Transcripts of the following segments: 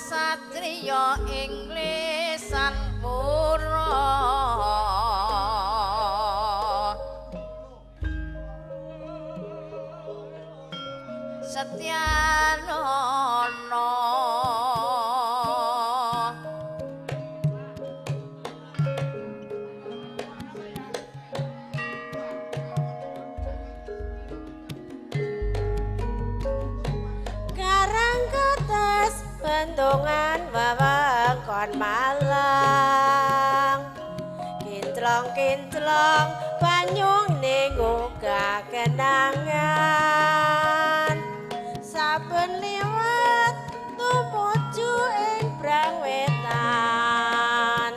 Satriya ing lesan pura. Setyanono Karang ketes bendungan wewengkon Malang, kinclong-kinclong banyune nggugah kenangan. Saben liwat tumuju ing Brang Wetan,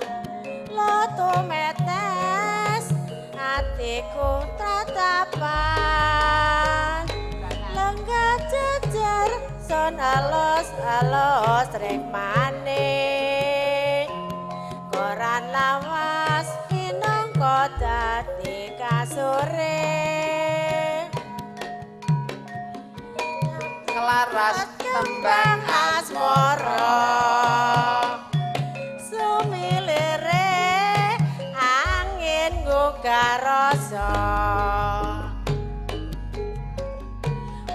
loto metes atiku tatapan. Lenggah jejer son alos-alos rekmane, koran lawas minangka dadi kasure. Kelaras tembang asmara sumilire angin nggugah rasa.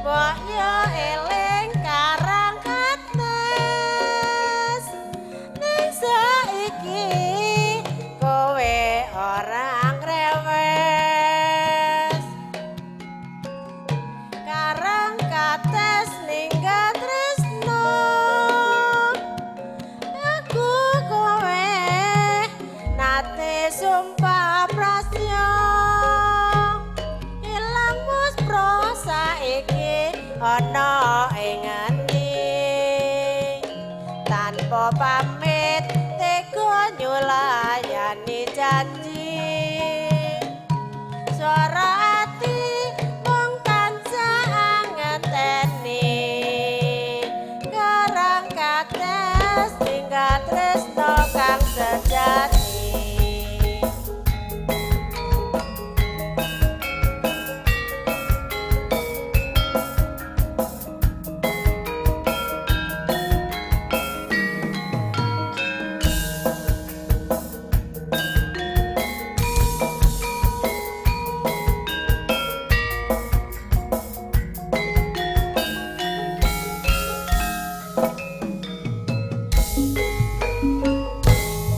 Mbok yo eling karang kates, ning saiki kowe ora ngrewes. Karang kates ninggal tresno, aku kowe nate sumpah prasya. Ilang muspro saiki ana ing ngendi, tanpa pamit tega nyulayani janji. Swara ati mung tansah ngenteni, karang kates tinggal tresno kang sejati.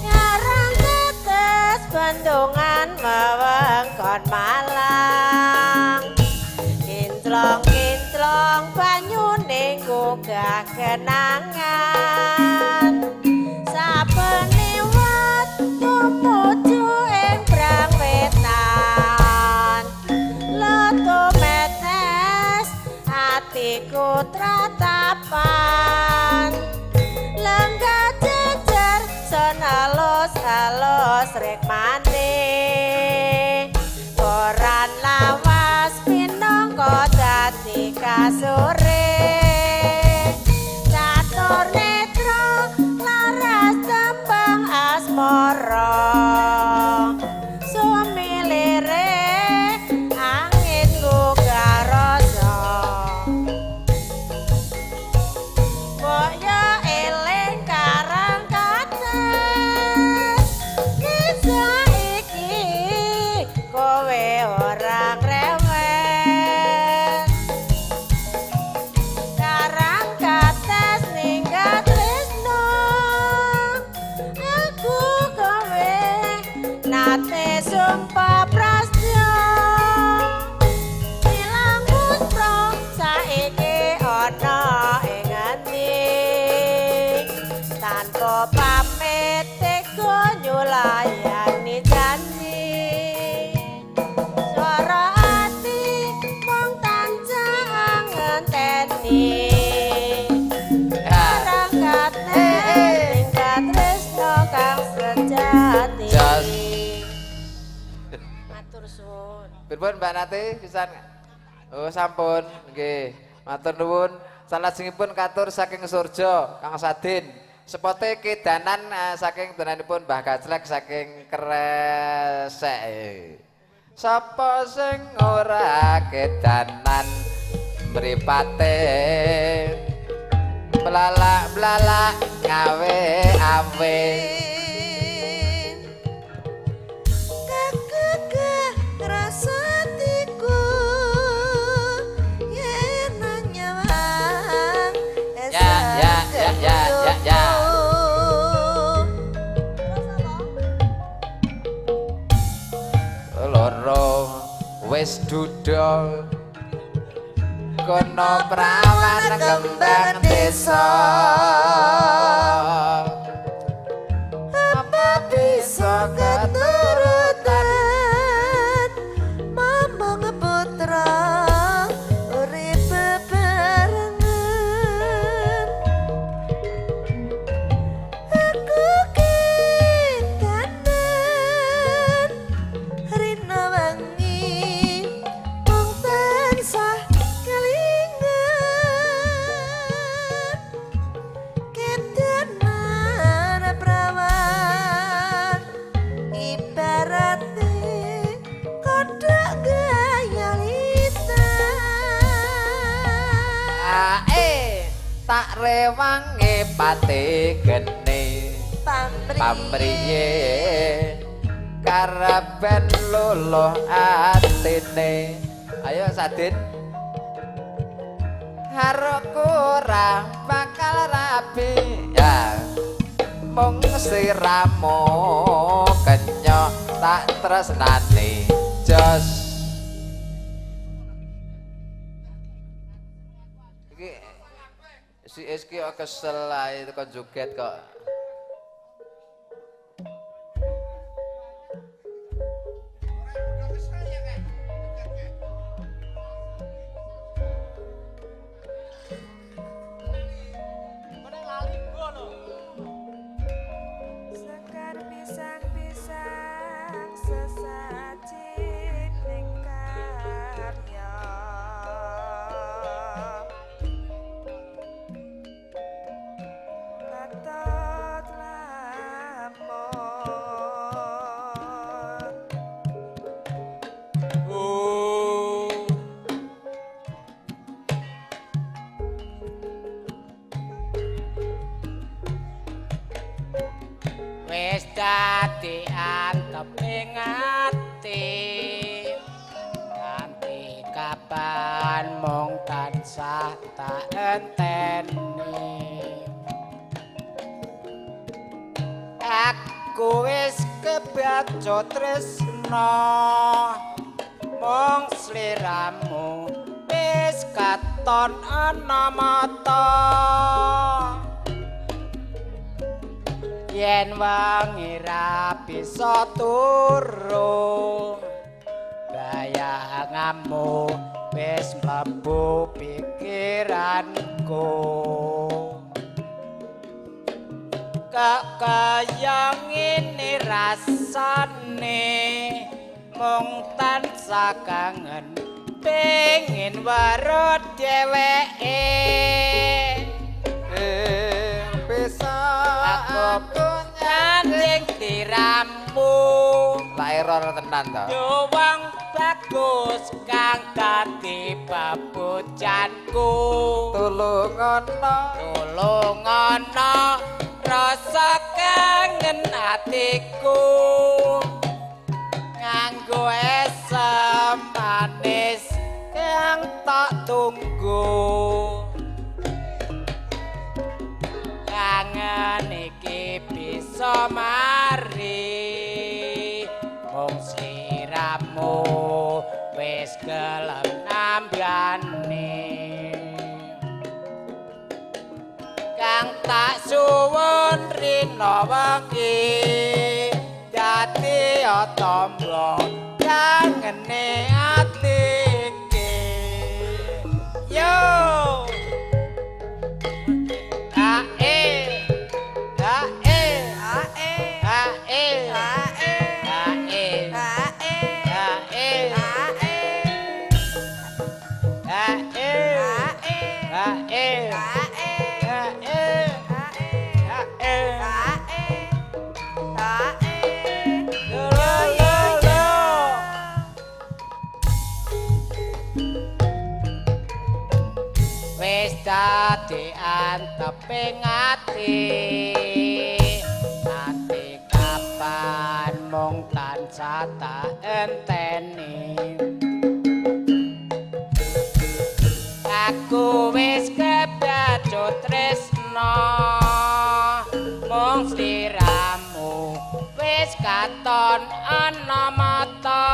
Karang tetes bendungan wewengkon Malang, kinclong-kinclong banyune nggugah kenangan. Saben liwat tumuju ing Brang Wetan, loto metes atiku tratapan. Lenggah jejer son alus-alus rekmane, koran lawas minangka dadi kasure. Catur netra laras tembang asmara, sumilire angin nggugah rasa. Mbok yo eling karang kates, ning saiki kowe ora ngrewes. Karang kates ninggal tresno, aku kowe nate sumpah prasya. Ilang muspro saiki ana ing ngendi, tanpa pamit tega nyulayani janji. Swara ati mung tansah ngenteni, karang kates tinggal tresno kang sejati. Jos. Matur suwun. Pripun Mbak Nati pisan? Oh sampun nggih. Matur nuwun. Salajengipun katur saking Surja Kang Sadin. Sepote kedanan saking dananipun Mbah Gaclek saking Kresek. Sapa sing ora kedanan mripate? Blalak-blalak ngawe awe. Kakeke rasa tiku yen nyawang. Ya, ya, ya, ya, ya, ya. Loro wis dudol kono prawan kembang desa. Apa bisa keturutan mamong putra urip bebarengan. Aku kedanan rina wengi mung tansah kelingan. Kedanan prawan ibarate kodhok gaya litan. Ae tak rewange pate gene Pamri pamriye karaben luluh atine. Ayo Sadin. Haroku ora bakal rabi ya mung siramu kenyok tak tresnani jos. Iki si Eski kok kesel ae kon joget kok. Sekar pisang-pisang sesaji ning karya. Katot lamun. Wis dadi antep ing ati nganti kapan mung tansah tak enteni. Aku wis kebaca tresna mung sliramu wis katon ana mata. Yen wengi ra bisa turu bayanganmu wis mlebu pikiranku. Kok kaya ngene rasane mung tansah kangen pengin weruh dheweke. Bisa Aku nyanding tiramu lah error tenan to. Yo wong bagus kang dadi babojanku. Tulungono Tulungono rasa kangen atiku nganggo esem manis kang tak tunggu. Kangen iki bisa mari mung sliramu wis gelem nambani. Kang tak suwun rina wengi dadi tombo kangene ati iki. Yo A E A E A E A E A E A E A E A E A E A E A E A E A E A E A E A E A E A E. Lo lo lo lo. Wis Wis dadi anteping ati. Ati kapan mung tansah tak enteni. Aku wis kebacut tresno mung sliramu wis katon ana mata.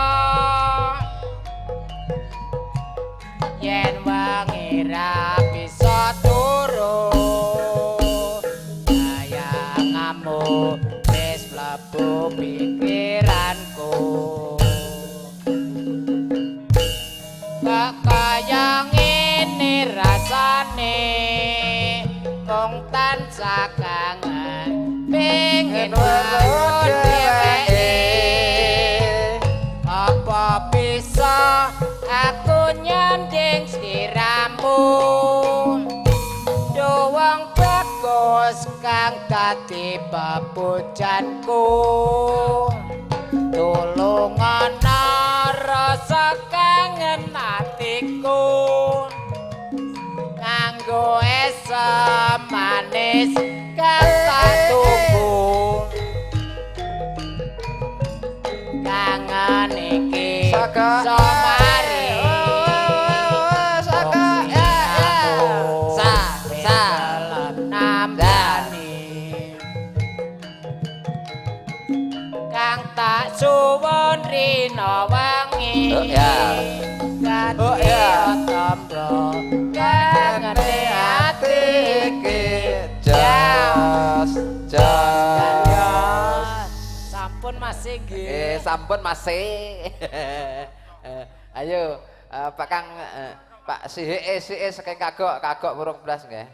Yen wengi ra bisa turu bayanganmu wis mlebu pikiranku. Kok kaya ngene rasane mung tansah kangen pengin weruh dheweke. Apa bisa aku nyanding sliramu wong bagus kang dadi pepujanku. Tulung ana rasa kangen atiku nganggo esem manis kang tak tunggu. Kangen iki somari Saka ya ya. Sa sa nambani kang tak suwun rina wengi. Oh, ya. Oh, ya. Tombo kangene ati iki jos jos. Sampun masih nggih. Sampun masih. Ayo Pak Kang Pak Sihe Sihe saking kagok kagok burung blas nggih.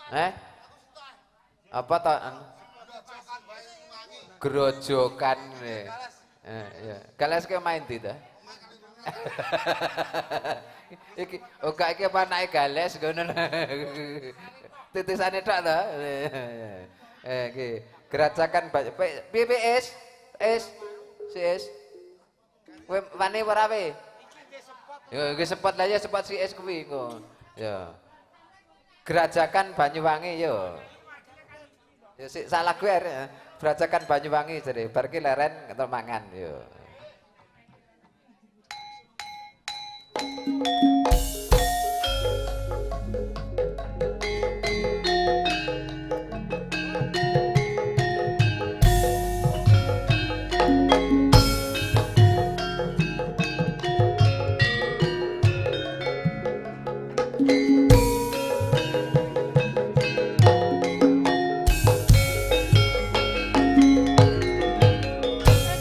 Eh? Apa to? Grojokan. Ya. Gales ke main di ta? Iki oh gak iki apa anake Gales ngono. Titisane tok to. Iki gerajakan piye piye es? Es si es. Kowe wani ora we? Ya iki sepot lah ya sepot si es kuwi engko. Ya. Gerajakan Banyuwangi yo. Ya sik salah gue Gerajakan Banyuwangi jare bar ki leren ketel mangan yo.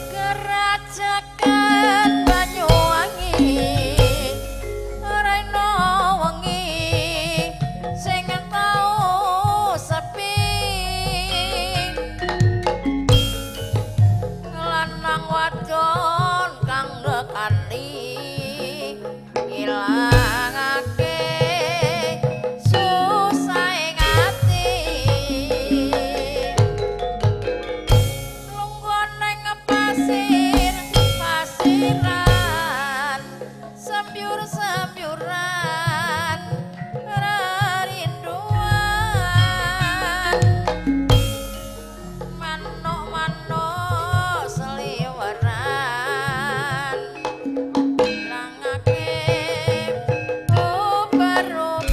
Gerajakan Banyuwangi rena wengi sing tau sepi lanang wadon kang nekani ilangake susahe ati. Lungguh neng pasir pasiran sembyur-sembyuran rinduan manuk-manuk seliweran langake uber-uberan.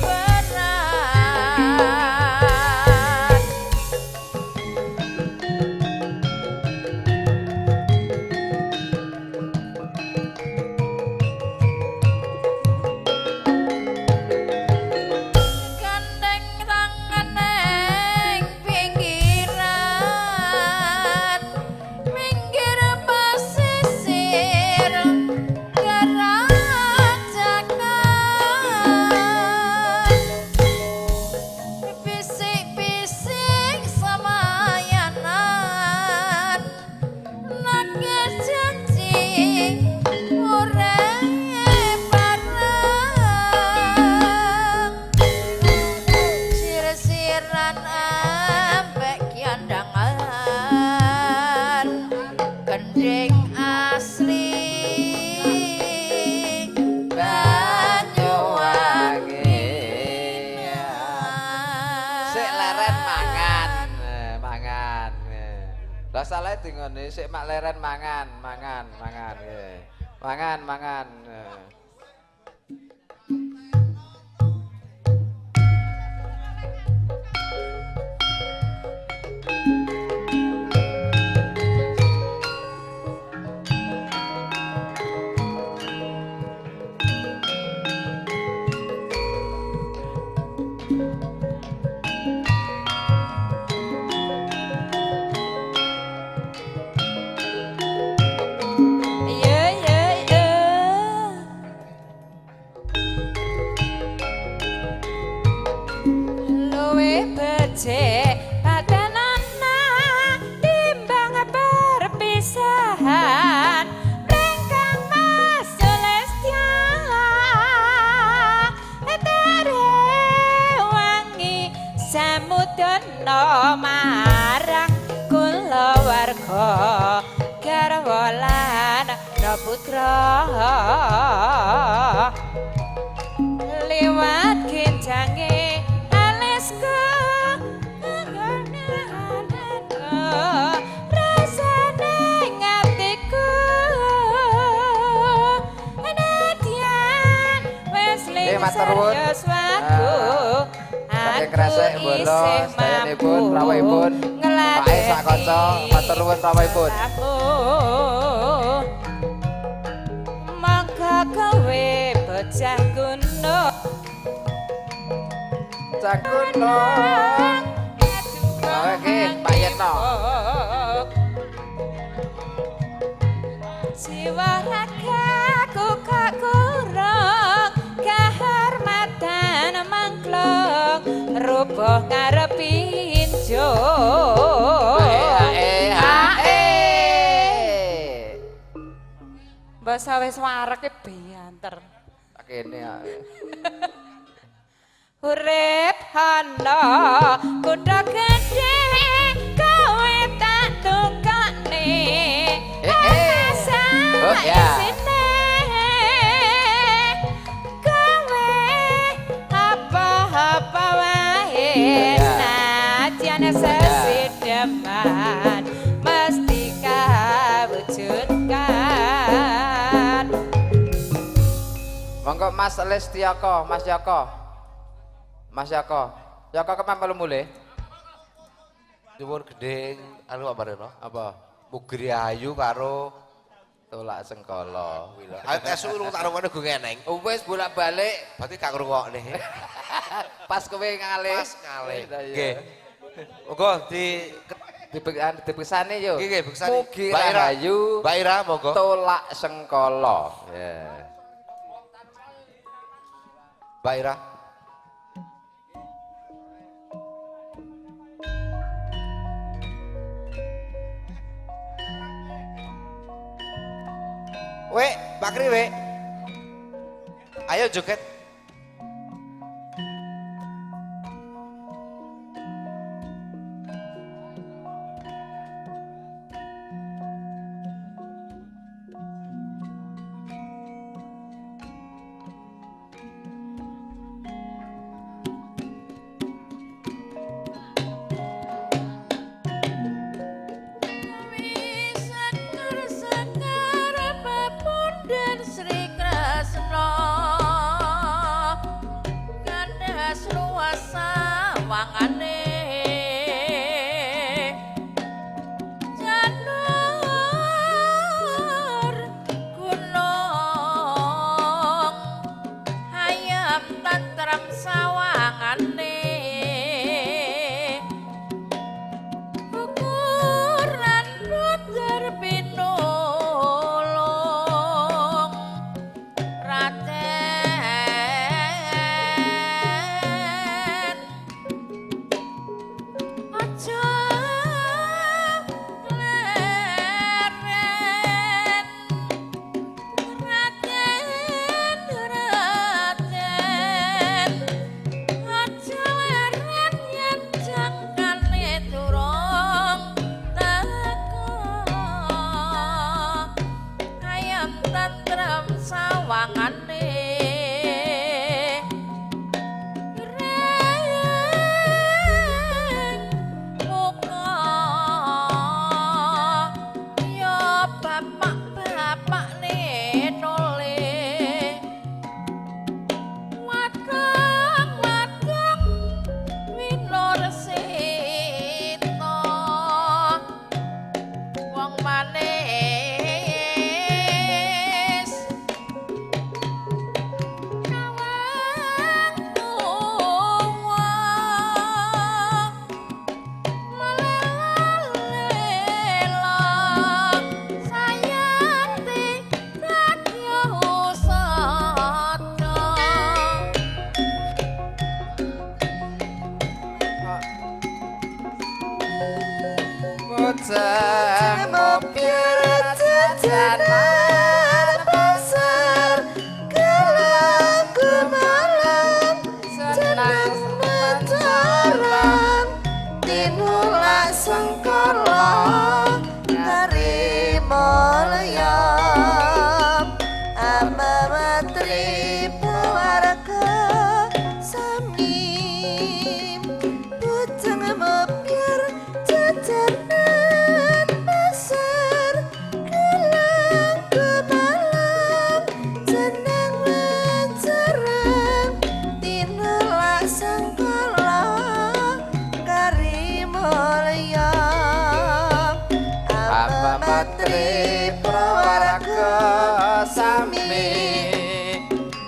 Lah salahe di ngene sik mak leren mangan, mangan, mangan nggih. Mangan, mangan. Ye ye ye. Luwe becik patenana timbang perpisahan ringkang Mas Celestia wangi samudana marang kulawarga garwa lan putra liwat kincange alisku rasane ngatiku nadyan wis Matur nuwun. yuswaku Saking Kresek Bolo sedayanipun rawuhipun Pak E sak kanca matur nuwun rawuhipun. Mangka kowe bocah kuno Cakuno. Oke, Pak Yetno. Jiwa ragaku kok kurang kahormatan mangklong rubuh ngarepin jo. E H E. Basa wis warek e banter. Kene ya. Urip ana kutha gedhe kowe tak tukokne. Eh, eh. Oh, ya. Isine kowe apa-apa wae Ya. nadyan sesideman mesti kawujudkan. Monggo Mas Lestioko, Mas Yoko. Mas Yoko. Yoko kepan melu mulih? Nyuwun gendhing anu Pak Mareno. Apa? Mugri Ayu karo Tolak Sengkala. Ayo esuk urung tak rungokne go ngeneng. Wis bolak-balik Berarti gak ngrungokne. pas kowe ngalih. Pas ngalih. Lah iya. Nggih. Monggo di Dipeksane yo. Nggih, nggih, beksani. Mugi Mbak Ira. Rahayu Mbak Ira monggo. Tolak Sengkala. Ya. Mbak Ira. Wek, Bakri wek. Ayo joget. Seger-seger pepunden Sri Kresna kandas luasa wangane janur gunung hayam tentrem sawangane ukuran banjar pinulung Raden matri prawarga sami bujang mepir jajanan pasar gelang kemalam jeneng mencerang tinulak sangkala karimulya. Apa matri prawarga sami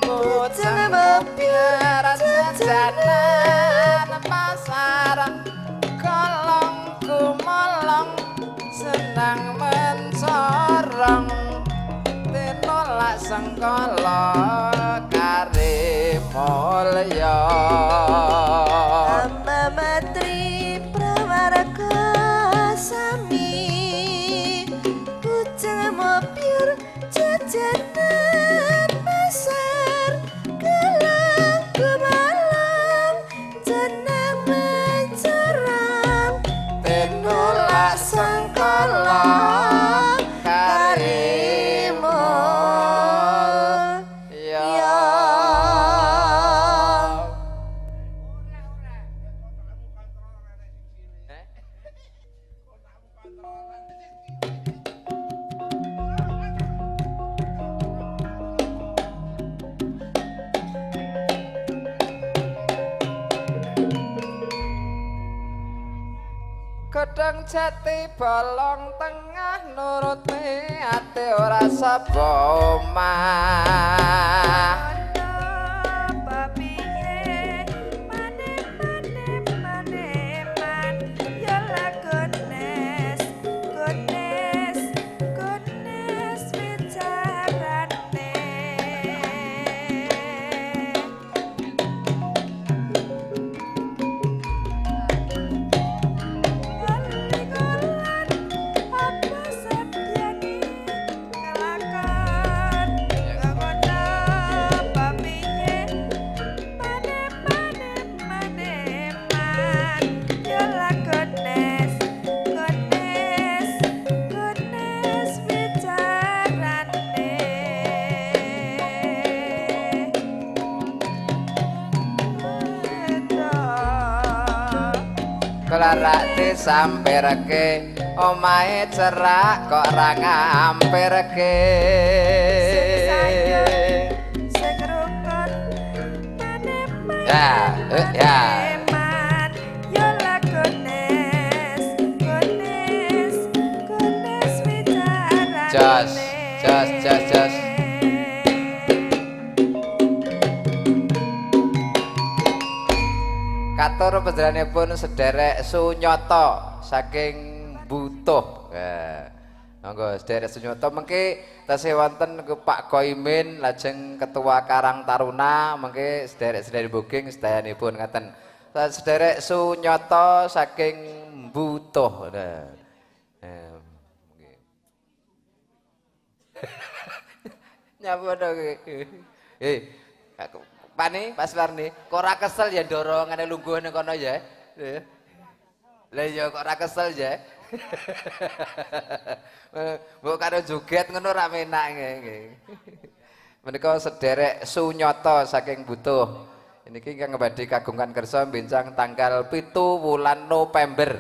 bujang mepir jajanan pasar kolong kumolong senang mencorong tinolak sengkala karimulya. Ama matri prawarga sami bujang mepir jajanan pasar gelang kemalam jeneng mencerang Tinulak sengkala karimulya. Gedang jati bolong tengah nuruti ati ora sapa omah. Kelarak disampirke omahe cerak kok ra ngampirke. Ya, ya. Jos, jos, jos, jos. Katur panjenenganipun sederek Sunyata saking Butuh. Monggo sederek Sunyata mengke tesih wonten Pak Koimin lajeng Ketua Karang Taruna mengke sederek-sederek booking sedayanipun ngaten. Sederek Sunyata saking Butuh. Nyapa to iki? Pani, Pak Suwarni, kok ora kesel ya dorongane lungguh ning kono ya? Lah ya kok ora kesel ya? Mbok karo joget ngono ora penak nggih. Menika sederek Sunyata saking Butuh. Niki ingkang badhe kagungan kersa benjang tanggal 7 wulan November.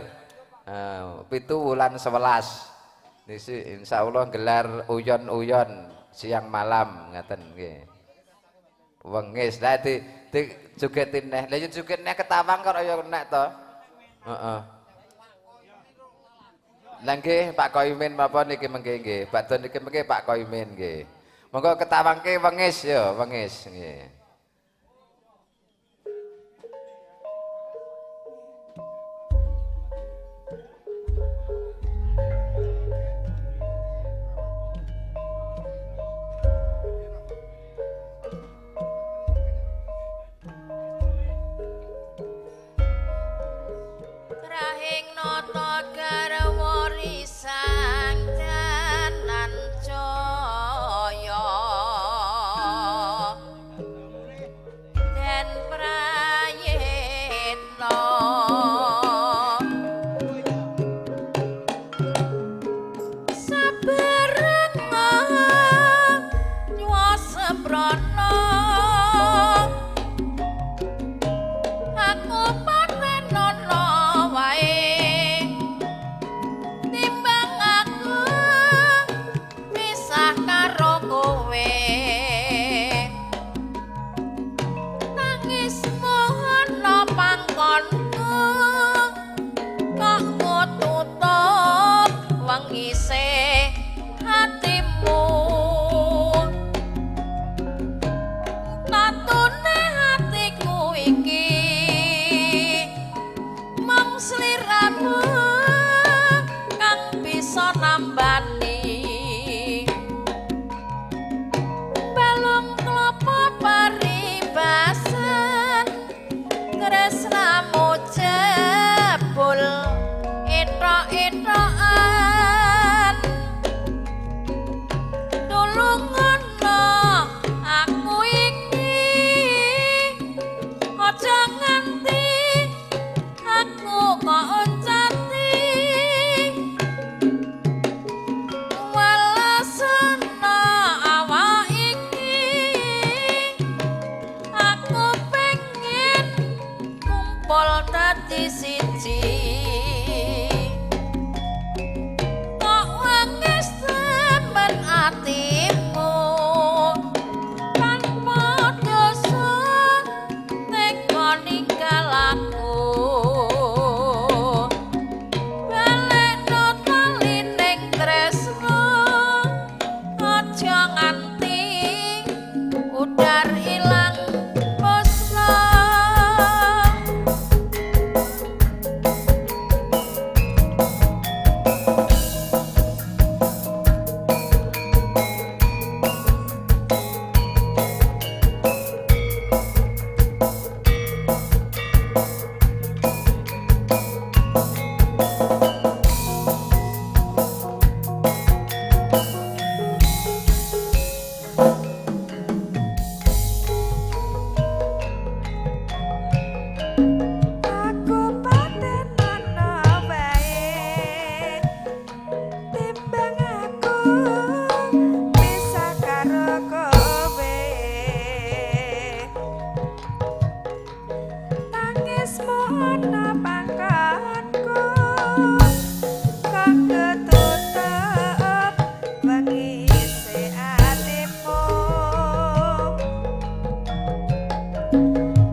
7 wulan 11. Niki insyaallah gelar uyon-uyon siang malam ngaten nggih. Wengis lah di jogetin neh. Lah yen joget neh ketawang kok ya nek to. Heeh. Lah nggih Pak Koimin menapa niki mengke nggih. Bakdo niki mengke Pak Koimin nggih. Monggo ketawangke wengis ya, wengis nggih. Sang danan jaya. sembrono aku patenono wae timbang aku pisah karo kowe tangismu ana pangkonku kok tutup wengise hatimu tatune hatiku iki mung sliramu kang bisa nambani balung klopo paribasan tresnamu jebul etok-etokan tulungono aku iki aja nganti aku kok oncati walesana awak iki aku pengen kumpul dadi siji kok wangis temen atimu tanpa dosa teka ninggal aku balekno tali ning tresno aja nganti udar ilang musna. Aku patenono wae timbang aku pisah karo kowe tangismu ana pangkonku kok ketutup wengise atimu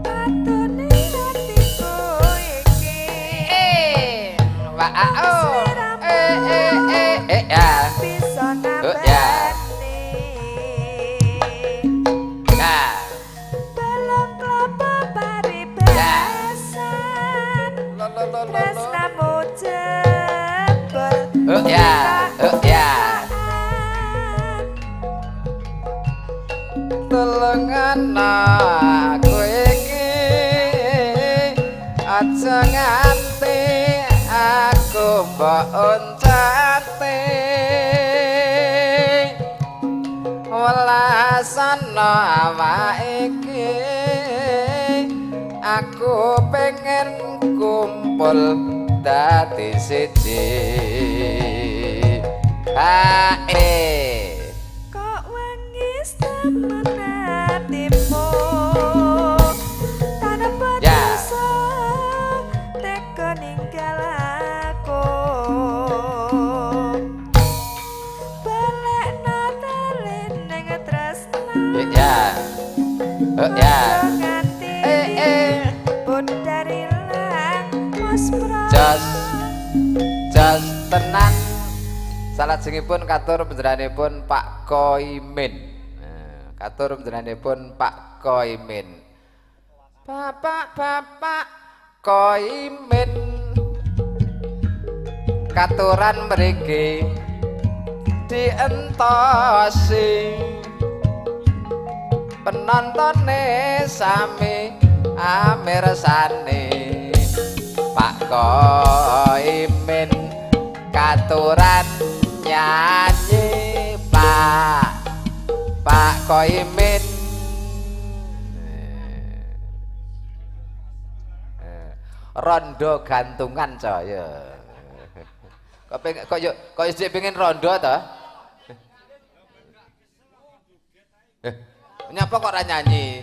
tatune atiku iki Eh, wa a o. Eh eh eh eh ya. bisa Oh, ya. nambani Nah, balung klopo paribasan lo lo lo lo. lo. tresnamu jebul Oh ya, oh ya. Tulungan aku iki aja nganti aku mbok oncati welasana awak iki aku pengen kumpul dadi siji. Hae. Kok wangis temen atimu tanpa Ya. dosa teka ninggal aku balekno tali ning tresna Ya. Oh ya. aja nganti Eh eh. pundar ilang muspra. Jos. Jos tenan. Salajengipun katur panjenenganipun Pak Koimin. Katur panjenenganipun Pak Koimin. Bapak-bapak Koimin. Katuran mriki dientosi. Penontone sami amirsane. Pak Koimin katuran nyanyi Pak Pak Koimin. Rondo gantungan coy. Kok pengen, kok yo kok isih pengen rondo to? Eh. Nyapa kok ora nyanyi?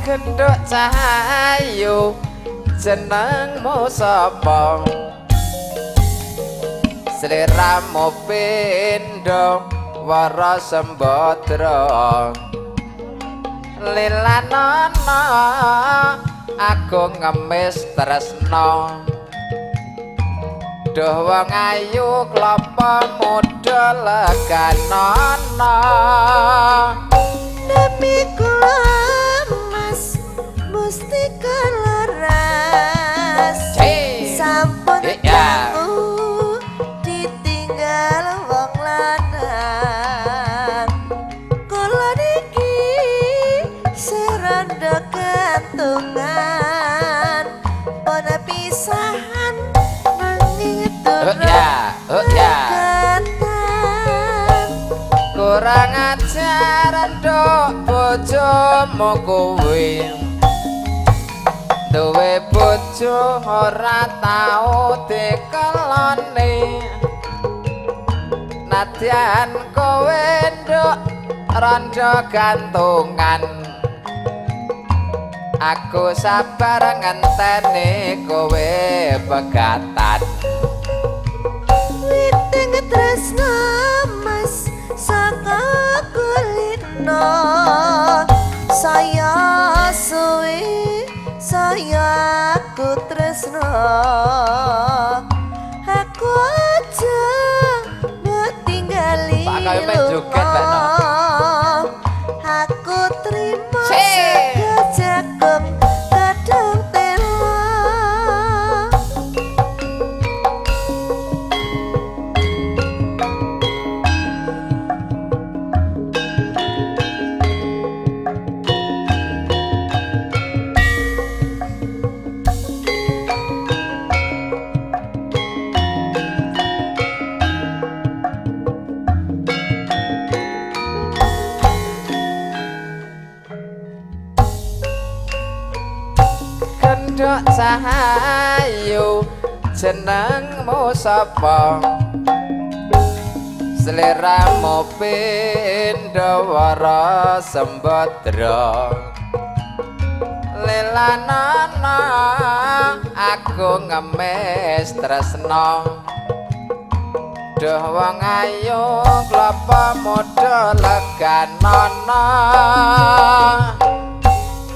Genduk cahayu jenengmu sapa? Sliramu pindho wara sembadra. Lilanana aku ngemis tresna. Duh wong ayu klapa muda leganana. Demi kula Mas mustika leras. Sampun dangu ditinggal wong lanang. Kula niki seranda gantungan. Pun pisahan nanging turun Kurang ajar nduk bojomu kuwi. Duwe bojo ora tau dikeloni. Nadyan kowe nduk rondo gantungan. Aku sabar ngenteni kowe pegatan. Witing tresno Mas saka kulino. Saya suwi saya aku tresno. Aku aja mbok tinggali. Pak kayu main joget Mbak No. Aku trimo sego jagung kadung tela. Genduk cahayu jenengmu sapa? Sliramu pindho wara sembadra. Lilanana aku ngemis tresna. Duh wong ayu klapa muda leganana.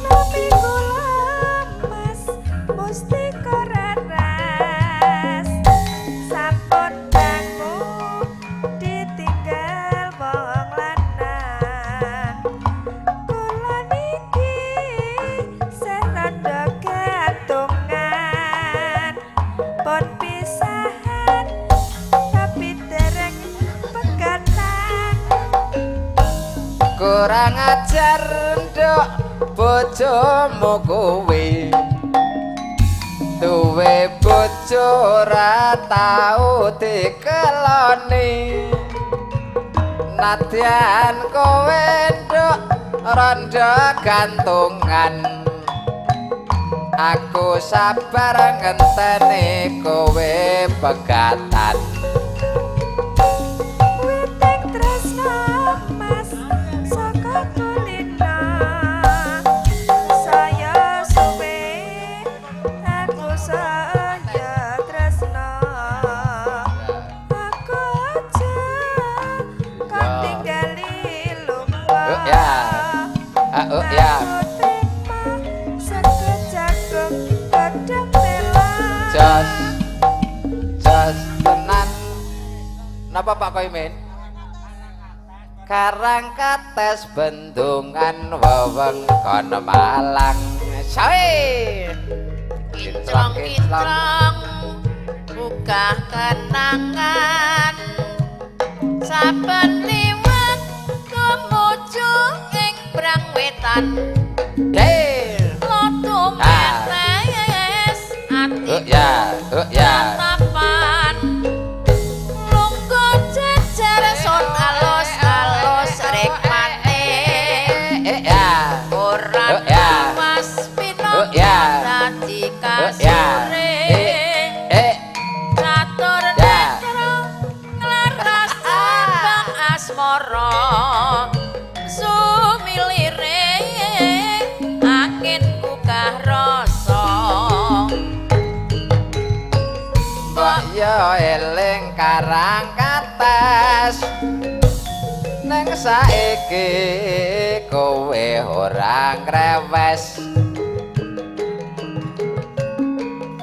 Tapi kula Mas mustika raras. Sampun dangu ditinggal wong lanang. Kula niki seranda gantungan. Pun pisahan tapi dereng pegatan. Kurang ajar nduk bojomu kuwi. Duwe bojo ora tau dikeloni. Nadyan kowe nduk rondo gantungan. Aku sabar ngenteni kowe pegatan. Witing tresno Mas saka kulino. Saya suwe aku saya tresno. Aku aja kok tinggali lunga. Ya. Ya. Aku trimo sego jagung godhong tela. Jos. Jos tenan. Napa Pak Koimin? Karangkates bendungan wewengkon Malang. Sae. Kinclong-kinclong buka kenangan. Saben liwat kemudian Wetan. Hei. Lodo metes ati. Oh ya, oh ya. Tatapan lungguh jejer son alus-alus rikmane. Eh ya. Ora Oh, ya. was Oh, ya. pinangka dadi Oh, ya. kasure. Eh, Catur Ya. netra nglaras tembang asmara sumilire angin gugah rasa. Mbok yo eling karang kates. Neng saiki kowe ora ngrewes.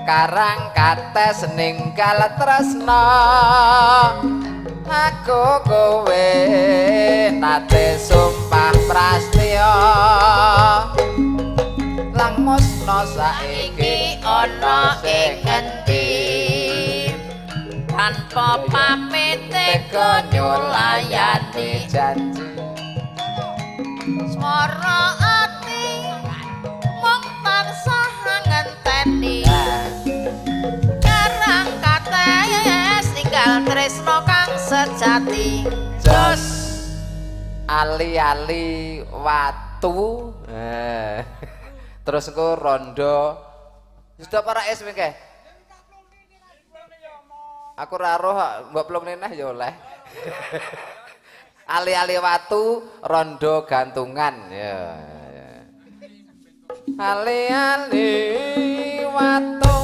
Karang kates ninggal tresna. Aku kowe nate sumpah prastya. Lang musna saiki Iki ana ing ngendi tanpa pamit tega tega nyulayani janji. Swara ati mung tansah ngenteni karang kates ninggal tresno kang sejati. Jos ali-ali watu. Terus engko rondo. Sudah para es mengke. Aku ora roh mbok plung neneh ya oleh. Ali-ali watu rondo gantungan ya. Ali-ali watu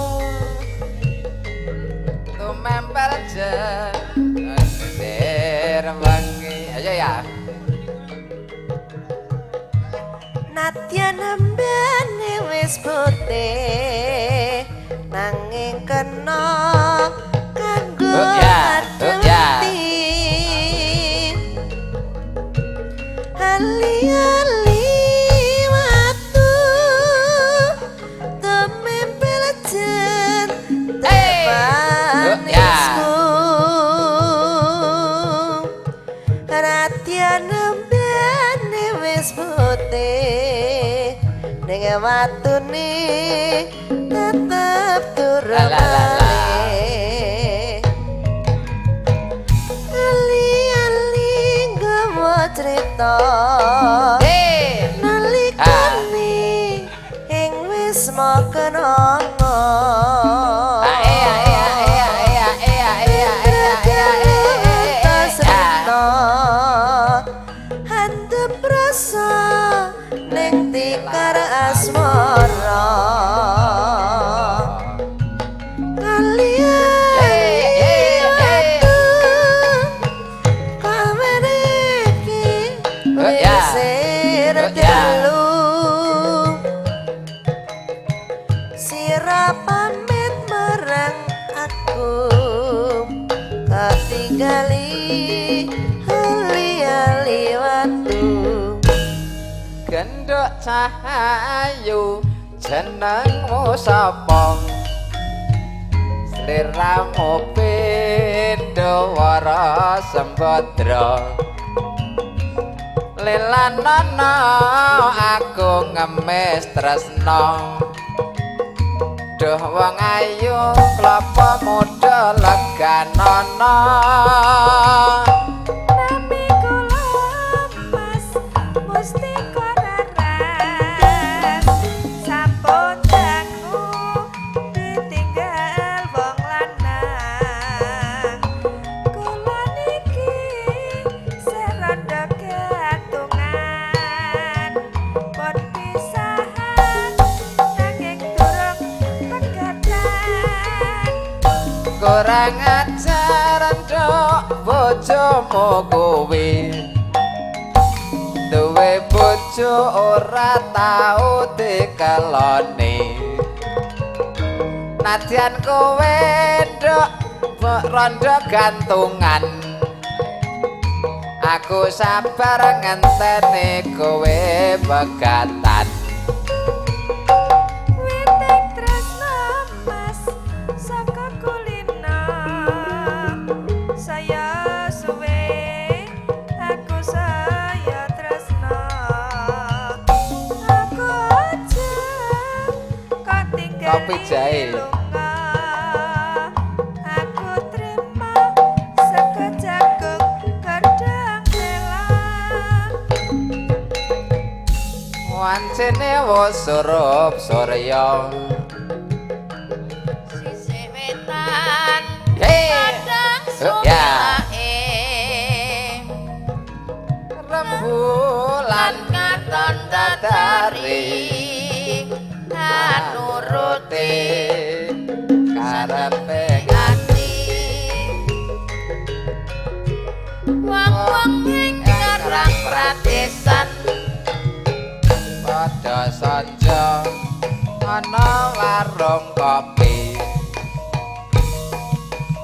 tumempel jendir wengi. Ayo ya. Nadyan ambane wis putih nanging kena kanggo Oh, ya. Oh, ya. ademti. Ali-ali watu tumempel Hey. Oh, ya. manisku. Nadyan ambane wis putih ning watune tetep turu La, la, la, la. malih. Ali-ali nggawa crita Eh. nalikane ing wisma kenanga. Ae ae ae ae ae ae ae ae ae. Handep rasa ning tikar asmara. Kalian watu kamene iki Oh, ya. wis Oh, ya. dalu. Sira pamit marang aku katinggali ali-ali watu. Genduk cahayu jenengmu sapa? Sliramu pindha wara sembadra. Lelanana aku ngemis tresna. Duh wong ayu klapa muda leganana. Nami kula Mas Mustika Raras sampun dangu ditinggal wong lanang. Kula niki serondo gantungan pun pisahan nanging durung pegatan. Kurang ajar nduk bojomu kuwi. Duwe bojo ora tau dikeloni. Nadyan kowe nduk rondo gantungan. Aku sabar ngenteni kowe pegatan. Witing tresno Mas saka kulino saya suwe aku saya tresno. Kopi jahe. Aku trima sego jagung godhong tela. Wancine wis surup surya. Sisih wetan Hei. padang Ya. sumilake Rembulan lan katon dadari dadari anuruti karepe ati wong-wong ing karang pradesan padha sanja ana warung kopi.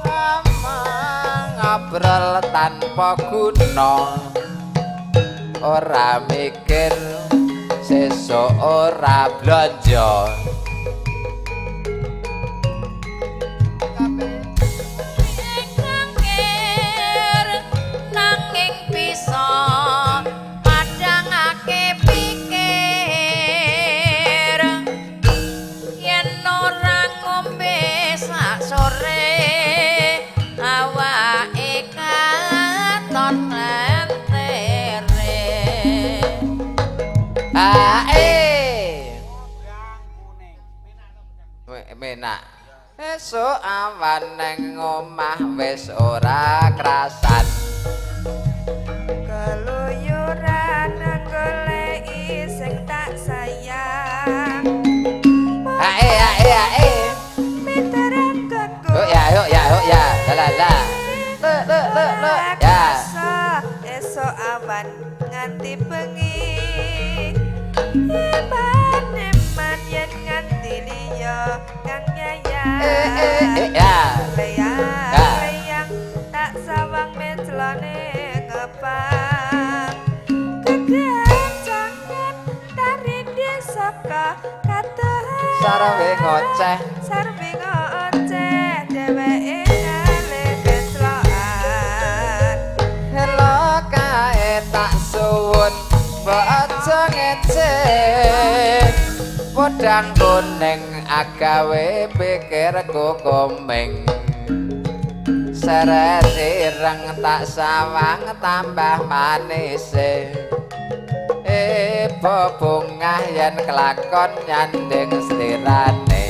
Omong ngobrol tanpa guna, ora mikir sesuk ora blonjo. Ingkang ker nanging bisa padhangake pikir yen ora ngombe sak sore awake katon lentere. Ae. Menak. Esuk awan neng omah wis ora krasan. Keluyuran goleki sing tak sayang. Ae ae ae. Miteran kanggo Oh ya, oh ya, oh ya. La la la. Le le le le. Ya. Esok awan nganti bengi. Eman eman yen nganti liya kang nyayang. Eh eh eh ya. Leyang Ya. leyang tak sawang menclone ngepang. Kegancangan tari saka katohan. Sarwe ngoceh. Sarwe ngoceh dheweke ngalih kenclokan. Hello kae tak suwun mbok aja ngece. Podang kuning agawe pikirku komeng. Seret ireng tak sawang tambah manise. Bebungah yen kelakon nyanding slirane.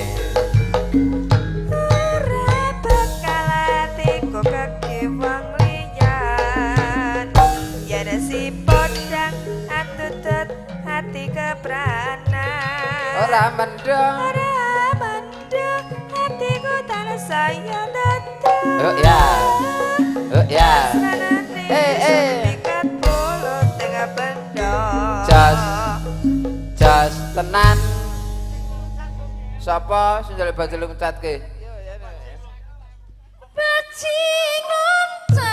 Ora bakal atiku keke wong liyan. Yen si podang atutut hati kepranan. Ora mendung. Ora mendung hatiku tansah tetep. Oh ya. Oh ya. Eh, eh. Mikat mulut tengah benda. Jos. Jos tenan. Sapa sing njaluk baju loncatke? Bajing loncat,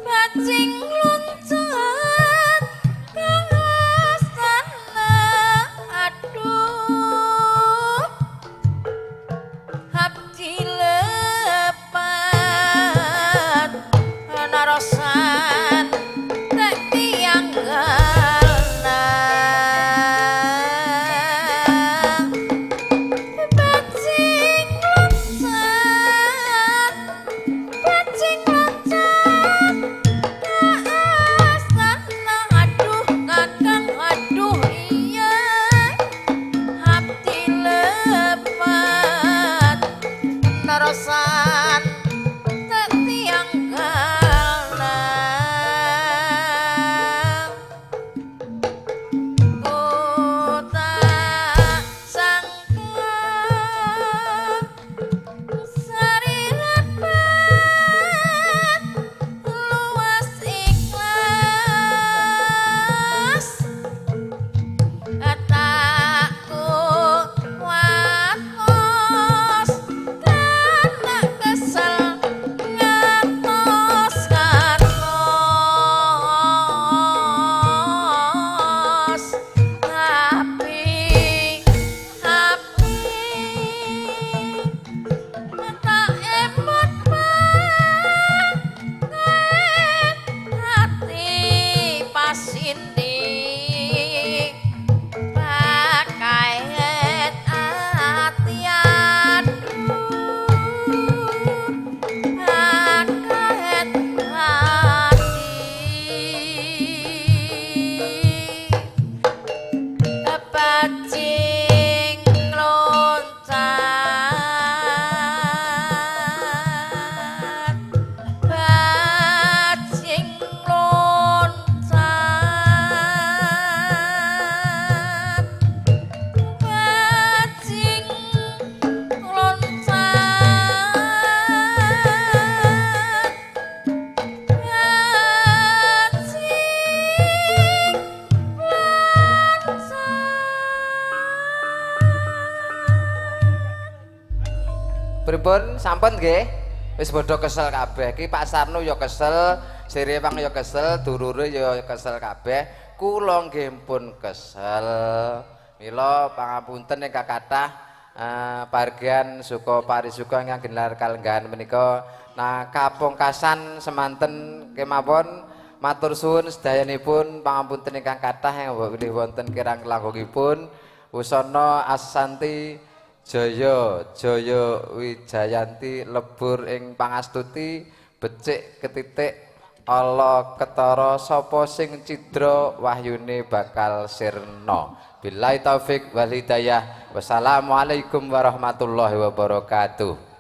bajing loncat, kang astana, aduh, abdi lepat, narosan tak tiyang galna. Bajing loncat, bajing loncat, ke astana, aduh kakang, aduh iya, abdi lepat, narosan tak tiang galna. Ku tak sangka sari lepat luas ikhlas, tak kuwatos kana kesel ngatos ngatos api api tak emot banget hati pasindi pakaian Pripun sampun nggih? Wis padha kesel kabeh. Ki Pak Sarno ya kesel, Sirewang ya kesel, Durure ya kesel kabeh. Kula nggih pun kesel. Mila pangapunten ingkang kathah pargian suka parisuka ingkang gelar kalenggahan menika. Nah, kapungkasan semanten kemawon matur suwun sedayanipun pangapunten ingkang kathah yang bilih wonten kirang langkungipun. Wusana Asanti Jaya Jaya Wijayanti lebur ing pangastuti becik ketitik ala ketara sapa sing cidra wahyune bakal sirna. Billahi taufik wal hidayah. Wassalamualaikum warahmatullahi wabarakatuh.